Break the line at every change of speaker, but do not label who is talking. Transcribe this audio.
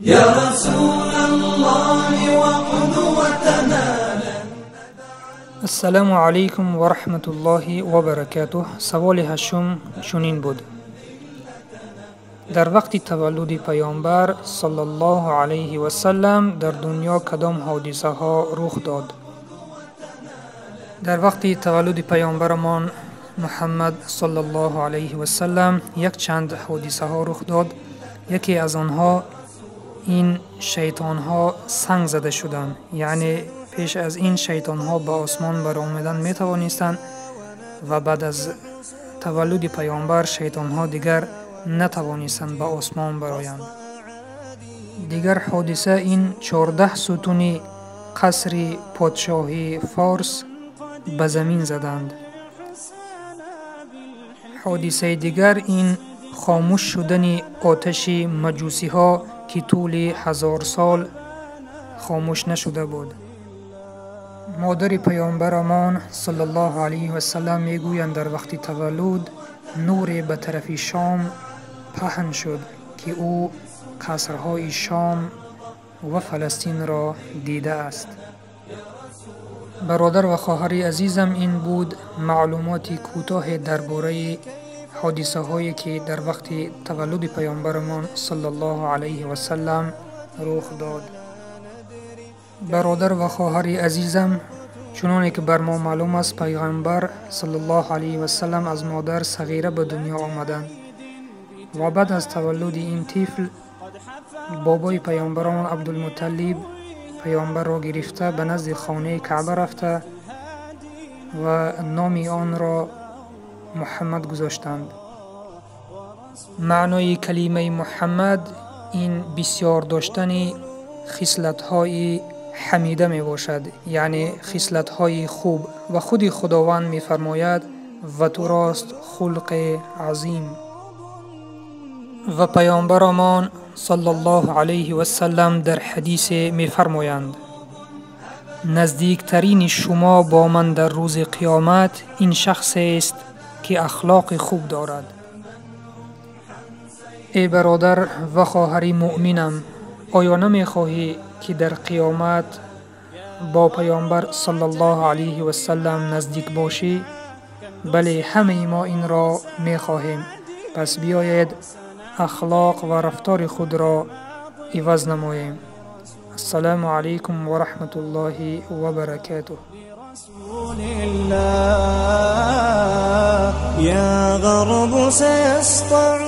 يا رسول الله وقدوتنا.
Ассалому алайкум ва раҳматуллоҳи ва баракатуҳ. Саволи ҳаштум чунин буд: дар вақти таваллуди паёмбар саллаллоҳу алайҳи васаллам дар дунё кадом ҳодисаҳо рух дод? Дар вақти таваллуди паёмбарамон Муҳаммад саллаллоҳу алайҳи васаллам якчанд ҳодисаҳо рух дод. Яке аз онҳо ин шайтонҳо санг зада шуданд, яъне пеш аз ин шайтонҳо ба осмон баромадан метавонистанд ва баъд аз таваллуди паёмбар шайтонҳо дигар натавонистанд ба осмон бароянд. Дигар ҳодиса ин 14 сутуни қасри подшоҳии форс ба замин заданд. Ҳодисаи дигар ин хомӯш шудани оташи маҷусиҳо, ки тӯли 1000 сол хомӯш нашуда буд. Модари паёмбарамон саллаллоҳу алайҳи васаллам мегӯянд, дар вақти таваллуд нуре ба тарафи Шом паҳн шуд, ки ӯ қасрҳои Шом ва Фаластинро дидааст. Бародар ва хоҳари азизам, ин буд маълумоти кӯтоҳе дар бораи ҳодисаҳое, ки дар вақти таваллуди паёмбарамон саллаллоҳу алайҳи васаллам рух дод. Бародар ва хоҳари азизам, чуноне ки бар мо маълум аст, пайғамбар саллаллоҳу алайҳи васаллам аз модар сағира ба дунё омаданд ва баъд аз таваллуди ин тифл бобои паёмбарамон Абдулмуталлиб паёмбарро гирифта ба назди хонаи Каъба рафта ва номи онро Муҳаммад гузоштанд. Маънои калимаи Муҳаммад ин бисёр доштани хислатҳои ҳамида мебошад, яъне хислатҳои хуб, ва худи Худованд мефармояд: ва турост хулқи азим. Ва паёмбарамон саллаллоҳу алайҳи васаллам дар ҳадисе мефармоянд: наздиктарини шумо бо ман дар рӯзи қиёмат ин шахсест, ки ахлоқи хуб дорад. Эй бародар ва хоҳари муъминам, оё намехоҳӣ, ки дар қиёмат бо паёмбар саллаллоҳу алайҳи васаллам наздик бошӣ? Бале, ҳамаи мо инро мехоҳем. Пас биёед ахлоқ ва рафтори худро иваз намоем. Ассалому алайкум ва раҳматуллоҳи ва баракатуҳ.
رسول الله يا غرب سيسطع.